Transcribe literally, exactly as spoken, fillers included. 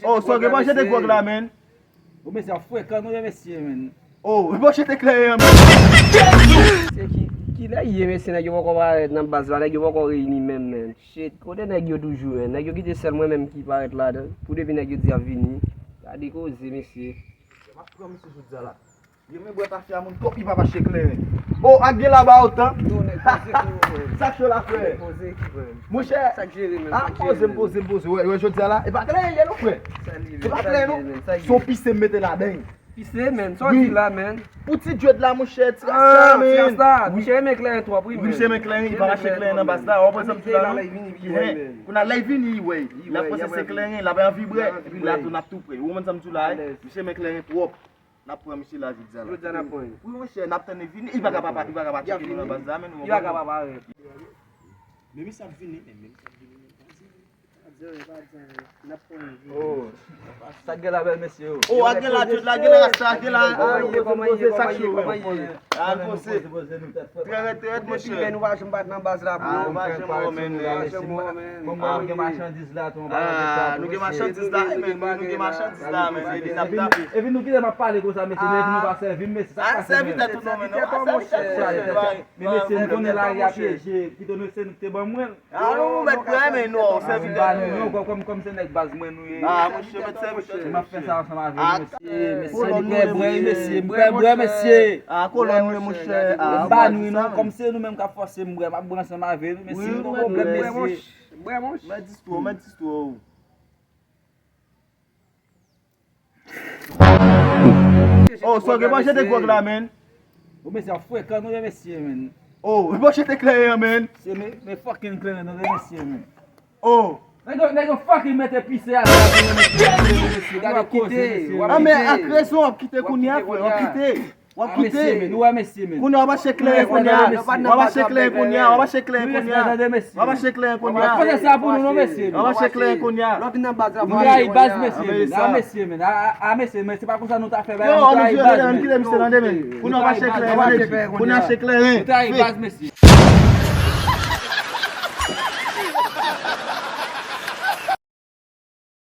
Oh, so gen pa jete gwòg la, men. Ou mesye ap frekan nou ye, mesye, men. Oh, bon, jete kleren an, men. Se ki, kilè ye, mesye, nèg yo poko parèt nan baz la, nèg yo poko reyini menm, men. Shit, kote nèg yo toujou, men? Nèg yo kite sèl mwen menm ki parèt ladan. Pou depi nèg yo di y ap vini. Gade koze, mesye. M ap pran misye jodi a la. Yo men bwè tafya moun twòp, li pa mache kleren. Oh, ak gen laba otan. Yo, nèg poze ki yo, men. Sa k cho la, frè? Nèg poze ki, men. Monchè. Sa k jere, men? Ah, poze m, poze m, poze. Wè, wè, jodi a la. E pa kleren li ye, non, frè. Sa li ye, men? Se pa kleren, non. Se yon pise m mete ladan. Pise, men. Sa w di la, men? Pou ti dread la, monchè, ti rasta, men. Ti rasta. Wi. Misye renmen kleren twòp, wi, men. Misye renmen kleren, li pa mache kleren nan baz la. Ou konprann sa m di la, non? Kounye a lè l vini, wi. L ap panse se kleren, l ap anvi bwè. Epi la tou, n ap tou pre. Ou konprann sa m di la, wi? Misye renmen kleren twòp. N ap pran misye la jodi a la. Jodi a n ap pran li. Wi, monchè, n ap tann li vini. Li pa ka pa, li pa ka pa tcheke nou nan baz la, men nou konprann. Li pa ka pa parèt. Men misye ap vini, men, men misye ap vini, men. Pa di anyen, pa di anyen. N ap pran li jodi a. Oh. Sa k gen la, bèl mesye yo? Oh, a gen la, tout la, gen la, rasta, gen la. Kòman ye, kòman ye, kòman ye, kòman ye? Ah, poze. Trè rèd, trè rèd, monchè. Depi lè nou pa janm bat nan baz la, bro. Ah, nou pa janm wè, men. Nou pa janm wè, men. Bon, nou gen machandiz la, tou, nou pa wè sa, nou gen machandiz la, men, nou gen machandiz la, men, epi n ap tape. Epi nou kite m ap pale konsa, mesye, men epi nou pa sèvi m, mesye, sa k pase, men? Sèvitè tou, non, men, non, sèvitè, monchè. Men, mesye, nou konnen lari a pyeje, kite nou, se nou ki te ban mwen. Ah, nou, nou mèt bwè, men nou, sèvitè nou, non, kòm, kòm, kòm se nèg baz mwen nou ye. Ah, monchè, mèt sèvitè. M ap fè sa ansanm avè nou, mesye. Mesye, nou bwè, bwè, mesye, bwè, bwè, mesye. Ah, kolòn nou, monchè. Ah, m pa nou, non, kòm se nou menm k ap fòse m bwè, m ap bwè ansanm avè nou, mesye, nou gon pwoblèm, mesye. Bwè, monchè. Mèt distro, mèt distro. Oh, so gen pa jete gwòg la, men. Ou mesye ap frekan nou ye, mesye, men. Oh, bon, jete kleren an, men. Se men, men fucking kleren nou ye, mesye, men. Oh. Nèg yo, nèg yo fucking mete pise atè a, mesye, mesye, gade koze, mesye. Ah, men ak rezon, w ap kite kounye a, frè, w ap kite. W ap kite. Mesye, men, nou wè, mesye, men. Kounye a, w ap achte kleren kounye a. W ap achte kleren kounye a, w ap achte kleren kounye a. W ap achte kleren kounye a. W ap achte kleren kounye a. W ap achte kleren kounye a. Lè w vin nan baz la, nou trayi baz, mesye, men. A, mesye, men. A, a, a, mesye, men, se pa konsa nou ta fè bagay, nou trayi baz, men. Yo, kite misye tande, men. Kounye a, w ap achte kleren, kounye a, achte kleren. Nou trayi baz, mesye.